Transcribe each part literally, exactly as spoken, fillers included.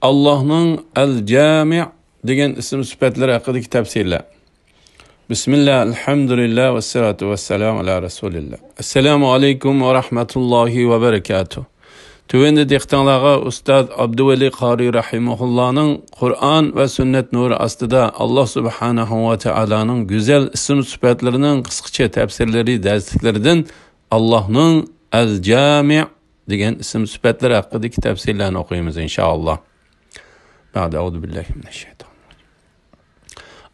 ئاللاھنىڭ ئەل-جامى دېگەن ئىسىم سۈپەتلىرى ھەققىدىكى تەپسىرلەر. بىسمىللا، ئەلھەمدۇلىللا، ۋەسسالاتۇ ۋەسسالامۇ ئالا رەسۇلىللا. ئەسسالامۇ ئەلەيكۇم ۋە رەھمەتۇللاھى ۋە بەرەكاتۇھ. تۆۋەندە دىققىتىڭلارغا ئۇستاز ئابدۇۋەلى قارى رەھىمەھۇللانىڭ قۇرئان ۋە سۈننەت نۇرى ئاستىدا ئاللا سۇبھانەھۇ ۋە تائالانىڭ گۈزەل ئىسىم سۈپەتلىرىنىڭ قىسقىچە تەپسىرلىرى دەرسلىكلىرىدىن ئاللاھنىڭ ئەل-جامى دېگەن ئىسىم سۈپەتلىرى ھەققىدىكى تەپسىرلەرنى ئوقۇيمىز، ئىنشائاللا. بەئدە، ئەئۇزۇ بىللاھى مىنەششەيتانىررەجىم.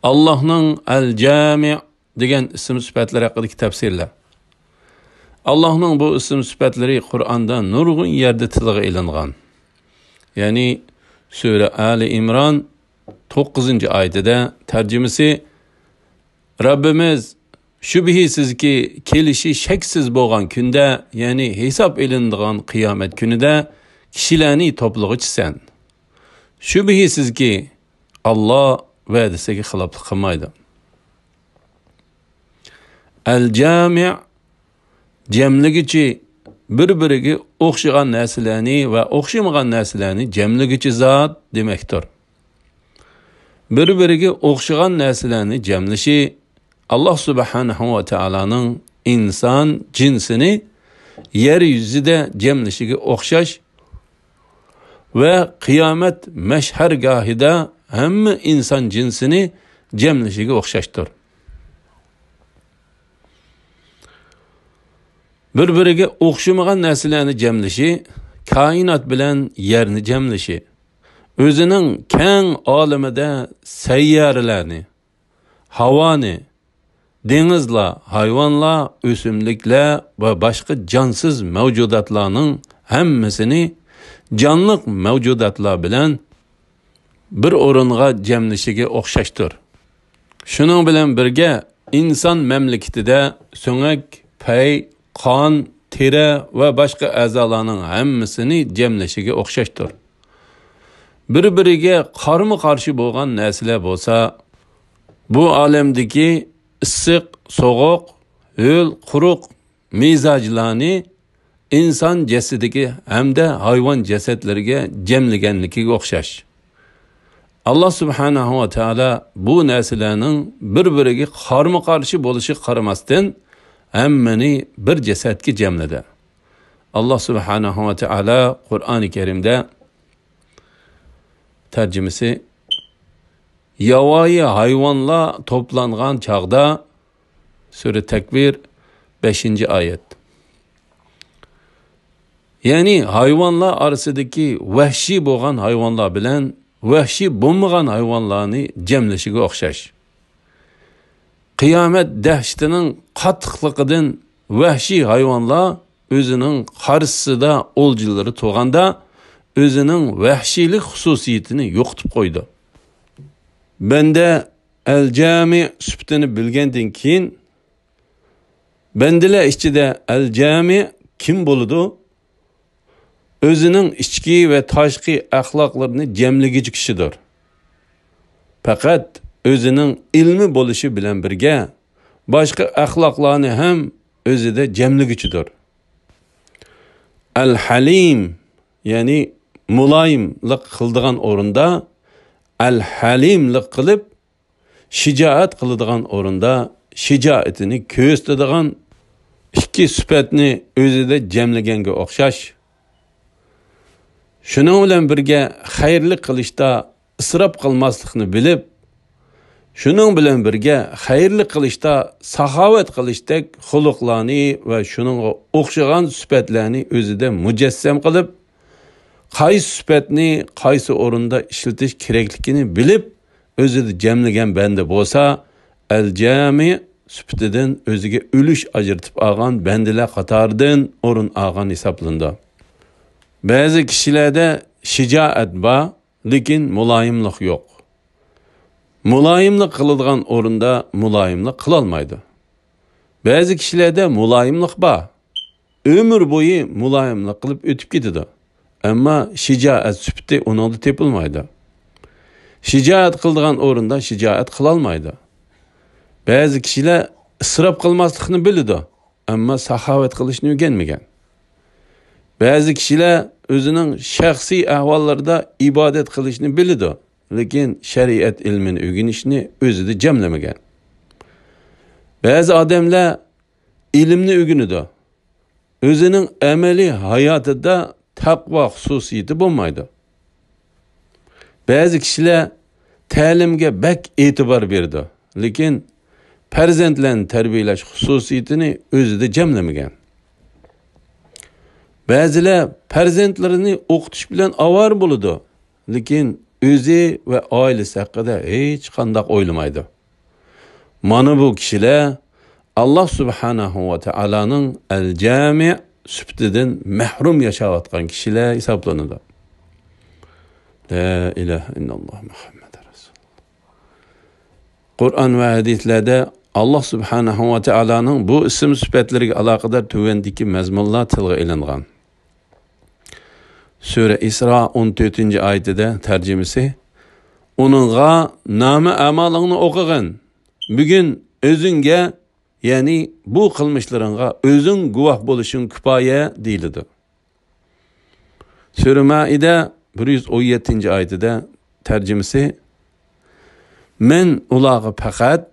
ئاللاھنىڭ ئەل-جامى دېگەن ئىسىم سۈپەتلىرى ھەققىدىكى تەپسىرلەر. ئاللاھنىڭ بۇ ئىسىم سۈپەتلىرى قۇرئاندا نۇرغۇن يەردە تىلغا ئېلىنغان. يەنى سۈرە ئالى ئىمران توققۇزىنچى ئايىتىدە، تەرجىمىسى، رەببىمىز، شۈبھىسىزكى، كېلىشى شەكسىز بولغان كۈندە، يەنى ھېساب ئېلىنىدىغان قىيامەت كۈنىدە كىشىلەرنى توپلىغۇچىسەن. شۈبھىسىزكى، ئاللا ۋەدىسىگە خىلاپلىق قىلمايدۇ. ئەل-جامى، جەملىگۈچى، بىر-بىرىگە ئوخشىغان نەرسىلەرنى ۋە ئوخشىمىغان نەرسىلەرنى جەملىگۈچى زات دېمەكتۇر. بىر-بىرىگە ئوخشىغان نەرسىلەرنى جەملىشى ئاللا سۇبھانەھۇ ۋە تائالانىڭ ئىنسان جىنسىنى يەر يۈزىدە جەملىشىگە ئوخشاش ۋە قىيامەت مەشھەرگاھىدا ھەممە ئىنسان جىنسىنى جەملىشىگە ئوخشاشتۇر. بىر-بىرىگە ئوخشىمىغان نەرسىلەرنى جەملىشى، كائىنات بىلەن يەرنى جەملىشى، ئۆزىنىڭ كەڭ ئالىمىدە سەييارىلەرنى، ھاۋانى، دېڭىزلار، ھايۋانلار، ئۆسۈملۈكلەر ۋە باشقا جانسىز مەۋجۇداتلارنىڭ ھەممىسىنى جانلىق مەۋجۇداتلار بىلەن بىر ئورۇنغا جەملىشىگە ئوخشاشتۇر. شۇنىڭ بىلەن بىرگە، ئىنسان مەملىكىتىدە سۆڭەك، پەي، قان، تېرە ۋە باشقا ئەزالارنىڭ ھەممىسىنى جەملىشىگە ئوخشاشتۇر. بىر-بىرىگە قارىمۇ-قارشى بولغان نەرسىلەر بولسا، بۇ ئالەمدىكى ئىسسىق، سوغۇق، ھۆل، قۇرۇق مىزاجلارنى ئىنسان جەسىتىگە ھەمدە ھايۋان جەسەتلىرىگە جەملىگەنلىكىگە ئوخشاش. ئاللا سۇبھانەھۇ ۋە تائالا بۇ نەرسىلەرنىڭ بىر-بىرىگە قارىمۇ-قارشى بولۇشىغا قارىماستىن، ھەممىنى بىر جەسەتكە جەملىدى. ئاللا سۇبھانەھۇ ۋە تائالا قۇرئانى كەرىمدە، تەرجىمىسى، ياۋايى ھايۋانلار توپلانغان چاغدا، سۈرە تەكۋىر، بەشىنچى ئايەت. يەنى ھايۋانلار ئارىسىدىكى ۋەھشىي بولغان ھايۋانلار بىلەن ۋەھشىي بولمىغان ھايۋانلارنى جەملىشىگە ئوخشاش. قىيامەت دەھشىتىنىڭ قاتتىقلىقىدىن ۋەھشىي ھايۋانلار ئۆزىنىڭ قارشىسىدا ئولجىلىرى تۇرغاندا، ئۆزىنىڭ ۋەھشىيلىك خۇسۇسىيىتىنى يوقىتىپ قويىدۇ. بەندە ئەل-جامى سۈپىتىنى بىلگەندىن كېيىن، بەندىلەر ئىچىدە ئەل-جامى كىم بولىدۇ؟ ئۆزىنىڭ ئىچكى ۋە تاشقى ئەخلاقلىرىنى جەملىگۈچى كىشىدۇر. پەقەت ئۆزىنىڭ ئىلمى بولۇشى بىلەن بىرگە، باشقا ئەخلاقلارنى ھەم ئۆزىدە جەملىگۈچىدۇر. ئەل-ھەلىم، يەنى مۇلايىملىق قىلىدىغان ئورۇندا ئەل-ھەلىملىق قىلىپ، شىجائەت قىلىدىغان ئورۇندا شىجائىتىنى كۆرسىتىدىغان ئىككى سۈپەتنى ئۆزىدە جەملىگەنگە ئوخشاش. شۇنىڭ بىلەن بىرگە، خەيرلىك قىلىشتا ئىسراپ قىلماسلىقنى بىلىپ، شۇنىڭ بىلەن بىرگە، خەيرلىك قىلىشتا ساخاۋەت قىلىشتەك خۇلقلارنى ۋە شۇنىڭغا ئوخشىغان سۈپەتلەرنى ئۆزىدە مۇجەسسەم قىلىپ، قايسى سۈپەتنى قايسى ئورۇندا ئىشلىتىش كېرەكلىكىنى بىلىپ، ئۆزىدە جەملىگەن بەندە بولسا، ئەل-جامى سۈپىتىدىن ئۆزىگە ئۈلۈش ئاجرىتىپ ئالغان بەندىلەر قاتارىدىن ئورۇن ئالغان ھېسابلىنىدۇ. بەزى كىشىلەردە شىجائەت بار، لېكىن مۇلايىملىق يوق. مۇلايىملىق قىلىدىغان ئورۇندا مۇلايىملىق قىلالمايدۇ. بەزى كىشىلەردە مۇلايىملىق بار، ئۆمۈر بويى مۇلايىملىق قىلىپ ئۆتۈپ كېتىدۇ. ئەمما شىجائەت سۈپىتى ئۇنىڭدا تېپىلمايدۇ. شىجائەت قىلىدىغان ئورۇندا شىجائەت قىلالمايدۇ. بەزى كىشىلەر ئىسراپ قىلماسلىقنى بىلىدۇ، ئەمما ساخاۋەت قىلىشنى ئۆگەنمىگەن. بەزى كىشىلەر ئۆزىنىڭ شەخسىي ئەھۋاللىرىدا ئىبادەت قىلىشنى بىلىدۇ، لېكىن شەرىئەت ئىلمىنى ئۆگىنىشنى ئۆزىدە جەملىمىگەن. بەزى ئادەملەر ئىلىمنى ئۆگىنىدۇ، ئۆزىنىڭ ئەمەلىي ھاياتىدا تەقۋا خۇسۇسىيىتى بولمايدۇ. بەزى كىشىلەر تەلىمگە بەك ئېتىبار بېرىدۇ، لېكىن پەرزەنتلەرنى تەربىيەلەش خۇسۇسىيىتىنى ئۆزىدە جەملىمىگەن. بەزىلەر پەرزەنتلىرىنى ئوقۇتۇش بىلەن ئاۋارە بولىدۇ، لېكىن ئۆزى ۋە ئائىلىسى ھەققىدە ھېچقانداق ئويلىمايدۇ. مانا بۇ كىشىلەر ئاللاھ سۇبھانەھۇ ۋە تائالانىڭ ئەل-جامىئ سۈپىتىدىن مەھرۇم ياشاۋاتقان كىشىلەر ھېسابلىنىدۇ. لا ئىلاھە ئىللاللاھ مۇھەممەد رەسۇلۇللاھ. قۇرئان ۋە ھەدىسلەردە ئاللاھ سۇبھانەھۇ ۋە تائالانىڭ بۇ ئىسىم سۈپەتلىرىگە ئالاقىدار تۆۋەندىكى مەزمۇنلار تىلغا ئېلىنغان. سۈرە ئىسرا ئون تۆتىنچى ئايىتىدە، تەرجىمىسى، ئۇنىڭغا نامە ئەمالىڭنى ئوقۇغىن. بۈگۈن ئۆزۈڭگە، يەنى بۇ قىلمىشلىرىڭغا ئۆزۈڭ گۇۋاھ بولۇشۇڭ كۇپايە، دېيىلىدۇ. سۈرە مائىدە بىر يۈز ئون يەتتىنچى ئايىتىدە، تەرجىمىسى، مەن ئۇلارغا پەقەت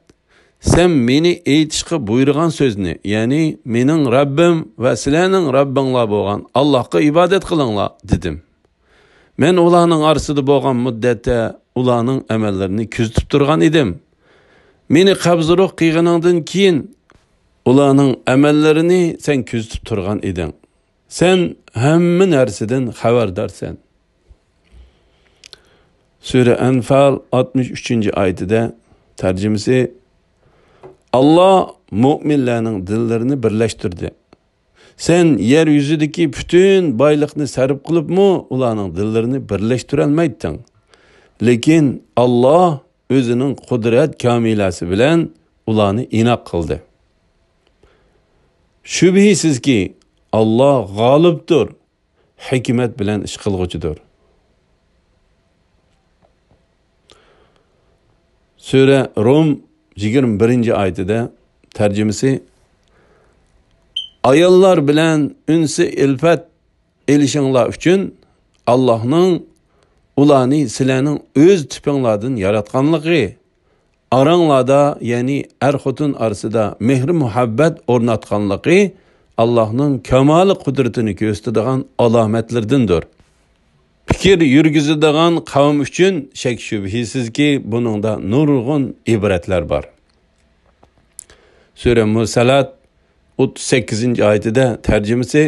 سەن مېنى ئېيتىشقا بۇيرۇغان سۆزنى، يەنى مېنىڭ رەببىم ۋە سىلەرنىڭ رەببىڭلار بولغان ئاللاھقا ئىبادەت قىلىڭلار، دېدىم. مەن ئۇلارنىڭ ئارىسىدا بولغان مۇددەتتە ئۇلارنىڭ ئەمەللىرىنى كۆزىتىپ تۇرغان ئىدىم. مېنى قەبزى روھ قىلغىنىڭدىن كېيىن ئۇلارنىڭ ئەمەللىرىنى سەن كۆزىتىپ تۇرغان ئىدىڭ. سەن ھەممە نەرسىدىن خەۋەردارسەن. سۈرە ئەنفال ئاتمىش ئۈچىنچى ئايىتىدە، تەرجىمىسى، ئاللاھ مۆمىنلەرنىڭ دىللىرىنى بىرلەشتۈردى. سەن يەر يۈزىدىكى پۈتۈن بايلىقنى سەرپ قىلىپمۇ ئۇلارنىڭ دىللىرىنى بىرلەشتۈرەلمەيتتىڭ. لېكىن ئاللاھ ئۆزىنىڭ قۇدرەت كامىلەسى بىلەن ئۇلارنى ئىناق قىلدى. شۈبھىسىزكى، ئاللاھ غالىبتۇر، ھېكمەت بىلەن ئىش قىلغۇچىدۇر. سۈرە رۇم يىگىرمە بىرىنچى ئايىتىدە، تەرجىمىسى، ئاياللار بىلەن ئۈنسى ئىلپەت ئېلىشىڭلار ئۈچۈن ئاللاھنىڭ ئۇلارنى سىلەرنىڭ ئۆز تىپىڭلاردىن ياراتقانلىقى، ئاراڭلاردا، يەنى ئەر-خوتۇن ئارىسىدا مېھرى-مۇھەببەت ئورناتقانلىقى ئاللاھنىڭ كامالى قۇدرىتىنى كۆرسىتىدىغان ئالامەتلىرىدىندۇر. پىكىر يۈرگۈزىدىغان قەۋم ئۈچۈن شەك-شۈبھىسىزكى، بۇنىڭدا نۇرغۇن ئىبرەتلەر بار. سۈرە مۇرسەلات ئوتتۇز سەككىزىنچى ئايىتىدە، تەرجىمىسى،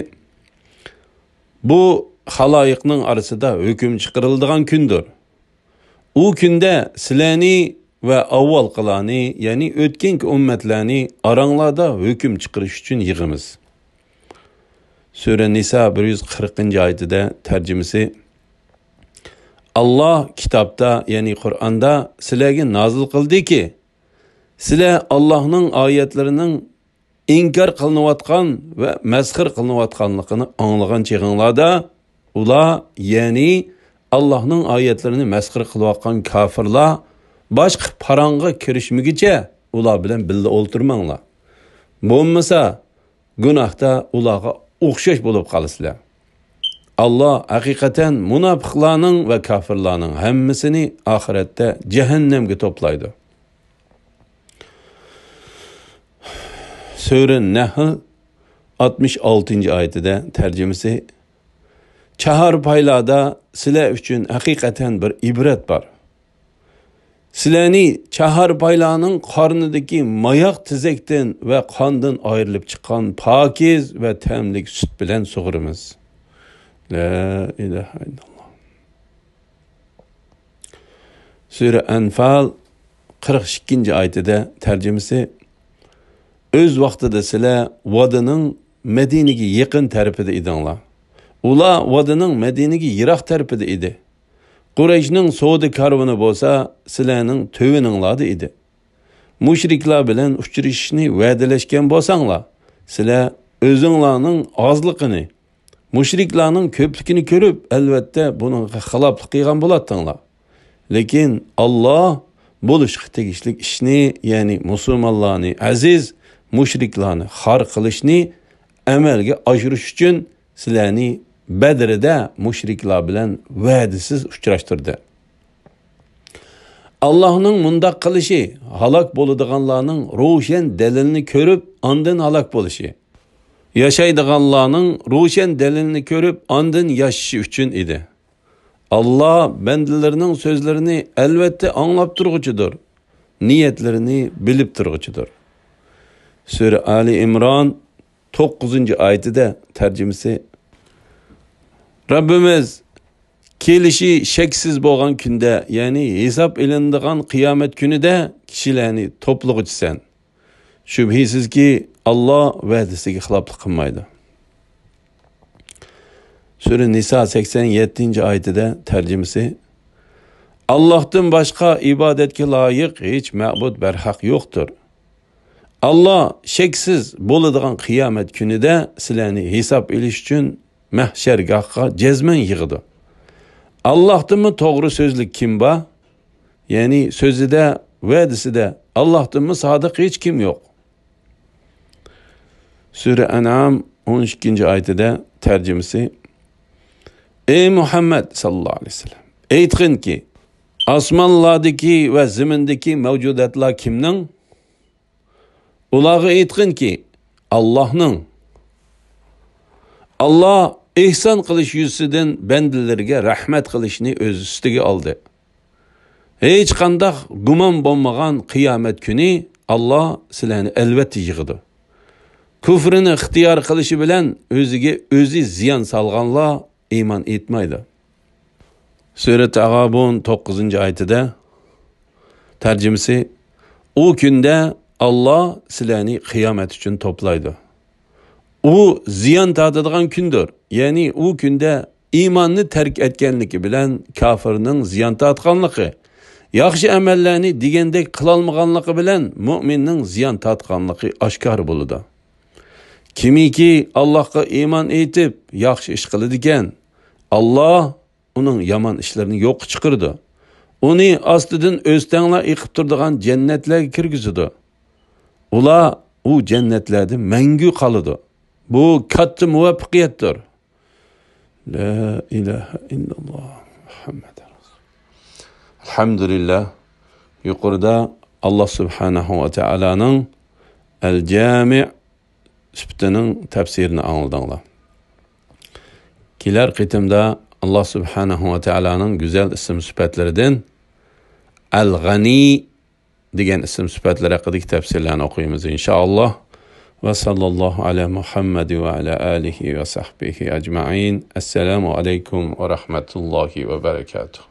بۇ خالايىقنىڭ ئارىسىدا ھۆكۈم چىقىرىلىدىغان كۈندۇر. ئۇ كۈندە سىلەرنى ۋە ئاۋۋالقىلارنى، يەنى ئۆتكەنكى ئۈممەتلەرنى ئاراڭلاردا ھۆكۈم چىقىرىش ئۈچۈن يىغىمىز. سۈرە نىسا بىر يۈز قىرىقىنچى ئايىتىدە، تەرجىمىسى، ئاللاھ كىتابتا، يەنى قۇرئاندا سىلەرگە نازىل قىلدىكى، سىلەر ئاللاھنىڭ ئايەتلىرىنىڭ ئىنكار قىلىنىۋاتقان ۋە مەسخىرە قىلىنىۋاتقانلىقىنى ئاڭلىغان چېغىڭلاردا، ئۇلار، يەنى ئاللاھنىڭ ئايەتلىرىنى مەسخىرە قىلىۋاتقان كاپىرلار باشقا پاراڭغا كىرىشمىگۈچە ئۇلار بىلەن بىللە ئولتۇرماڭلار. بولمىسا، گۇناھتا ئۇلارغا ئوخشاش بولۇپ قالىسىلەر. ئاللاھ ھەقىقەتەن مۇناپىقلارنىڭ ۋە كاپىرلارنىڭ ھەممىسىنى ئاخىرەتتە جەھەننەمگە توپلايدۇ. سۈرە نەھل ئاتمىش ئالتىنچى ئايىتىدە، تەرجىمىسى، چاھارپايلاردا سىلەر ئۈچۈن ھەقىقەتەن بىر ئىبرەت بار. سىلەرنى چاھارپايلارنىڭ قارنىدىكى ماياق تېزەكتىن ۋە قاندىن ئايرىلىپ چىققان پاكىز ۋە تەملىك سۈت بىلەن سۇغۇرىمىز. لا ئىلاھە ئىللاللاھ. سۈرە ئەنفال قىرىق ئىككىنچى ئايىتىدە، تەرجىمىسى، ئۆز ۋاقتىدا سىلەر ۋادىنىڭ مەدىنىگە يېقىن تەرىپىدە ئىدىڭلار. ئۇلار ۋادىنىڭ مەدىنىگە يىراق تەرىپىدە ئىدى. قۇرەيشنىڭ سودا كارۋىنى بولسا سىلەرنىڭ تۆۋىنىڭلاردا ئىدى. مۇشرىكلار بىلەن ئۇچرىشىشنى ۋەدىلەشكەن بولساڭلار، سىلەر ئۆزۈڭلارنىڭ ئازلىقىنى، مۇشرىكلارنىڭ كۆپلۈكىنى كۆرۈپ، ئەلۋەتتە، بۇنىڭغا خىلاپلىق قىلغان بولاتتىڭلار. لېكىن ئاللاھ بولۇشقا تېگىشلىك ئىشنى، يەنى مۇسۇلمانلارنى ئەزىز، مۇشرىكلارنى خار قىلىشنى ئەمەلگە ئاشۇرۇش ئۈچۈن سىلەرنى بەدرىدە مۇشرىكلار بىلەن ۋەدىسىز ئۇچراشتۇردى. ئاللاھنىڭ مۇنداق قىلىشى ھالاك بولىدىغانلارنىڭ روشەن دەلىلىنى كۆرۈپ، ئاندىن ھالاك بولۇشى، ياشايدىغانلارنىڭ روشەن دەلىلىنى كۆرۈپ، ئاندىن ياشىشى ئۈچۈن ئىدى. ئاللا بەندىلىرىنىڭ سۆزلىرىنى ئەلۋەتتە ئاڭلاپ تۇرغۇچىدۇر، نىيەتلىرىنى بىلىپ تۇرغۇچىدۇر. سۈرە ئالى ئىمران، توققۇزىنچى ئايىتىدە تەرجىمىسى: رەببىمىز، كېلىشى شەكسىز بولغان كۈندە، يەنى ھېساب ئېلىنىدىغان قىيامەت كۈنىدە كىشىلەرنى توپلىغۇچىسەن. شۈبھىسىزكى، ئاللا ۋەدىسىگە خىلاپلىق قىلمايدۇ. سۈرە نىسا سەكسەن يەتتىنچى ئايىتىدە تەرجىمىسى: ئاللاھتىن باشقا ئىبادەتكە لايىق ھېچ مەبۇد بەرھەق يوقتۇر. ئاللا شەكسىز بولىدىغان قىيامەت كۈنىدە سىلەرنى ھېساب ئېلىش ئۈچۈن مەھشەرگاھقا جەزمەن يىغىدۇ. ئاللاھتىنمۇ توغرا سۆزلۈك كىم بار؟ يەنى سۆزىدە، ۋەدىسىدە ئاللاھتىنمۇ سادىق ھېچ كىم يوق. سۈرە ئەنئام ئون ئىككىنچى ئايىتىدە تەرجىمىسى: ئەي مۇھەممەد ساللاللاھۇ ئەلەيھى ۋەسەللەم، ئېيتقىنكى، ئاسمانلاردىكى ۋە زېمىندىكى مەۋجۇداتلار كىمنىڭ؟ ئۇلارغا ئېيتقىنكى، ئاللاھنىڭ. ئاللا ئېھسان قىلىش يۈزىسىدىن بەندىلىرىگە رەھمەت قىلىشنى ئۆز ئۈستىگە ئالدى. ھېچقانداق گۇمان بولمىغان قىيامەت كۈنى ئاللا سىلەرنى ئەلۋەتتە يىغىدۇ. كۇفرىنى ئىختىيار قىلىشى بىلەن ئۆزىگە ئۆزى زىيان سالغانلار ئىمان ئېيتمايدۇ. سۈرە تەغابۇن توققۇزىنچى ئايىتىدە، تەرجىمىسى: ئۇ كۈندە ئاللا سىلەرنى قىيامەت ئۈچۈن توپلايدۇ. ئۇ زىيان تارتىدىغان كۈندۇر، يەنى ئۇ كۈندە ئىماننى تەرك ئەتكەنلىكى بىلەن كاپىرنىڭ زىيان تارتقانلىقى، ياخشى ئەمەللەرنى دېگەندەك قىلالمىغانلىقى بىلەن مۇئمىننىڭ زىيان تارتقانلىقى ئاشكارا بولىدۇ. كىمكى ئاللاھقا ئىمان ئېيتىپ، ياخشى ئىش قىلىدىكەن، ئاللا ئۇنىڭ يامان ئىشلىرىنى يوققا چىقىرىدۇ. ئۇنى ئاستىدىن ئۆستەڭلار ئېقىپ تۇرىدىغان جەننەتلەرگە كىرگۈزىدۇ. ئۇلار ئۇ جەننەتلەردە مەڭگۈ قالىدۇ. بۇ كاتتا مۇۋەپپەقىيەتتۇر. لا ئىلاھە ئىللاللا مۇھەممەد رەسۇل. ئەلھەمدۇلىللا. يۇقىرىدا ئاللا سۇبھانەھۇ ۋە تائالانىڭ ئەل جامىئ سۈپىتىنىڭ تەپسىرىنى ئاڭلىدىڭلار. كېلەر قېتىمدا ئاللا سۇبھانەھۇ ۋە تائالانىڭ گۈزەل ئىسىم سۈپەتلىرىدىن ئەل غەنى دېگەن ئىسىم سۈپەتلىرى ھەققىدىكى تەپسىرلەرنى ئوقۇيمىز، ئىنشائاللا. ۋە ساللاللاھۇ ئەلا مۇھەممەد ۋە ئەلا ئالىھى ۋە سەھبىھى ئەجمەئىن. ئەسسالامۇ ئەلەيكۇم ۋە رەھمەتۇللاھى ۋە بەرەكاتۇھ.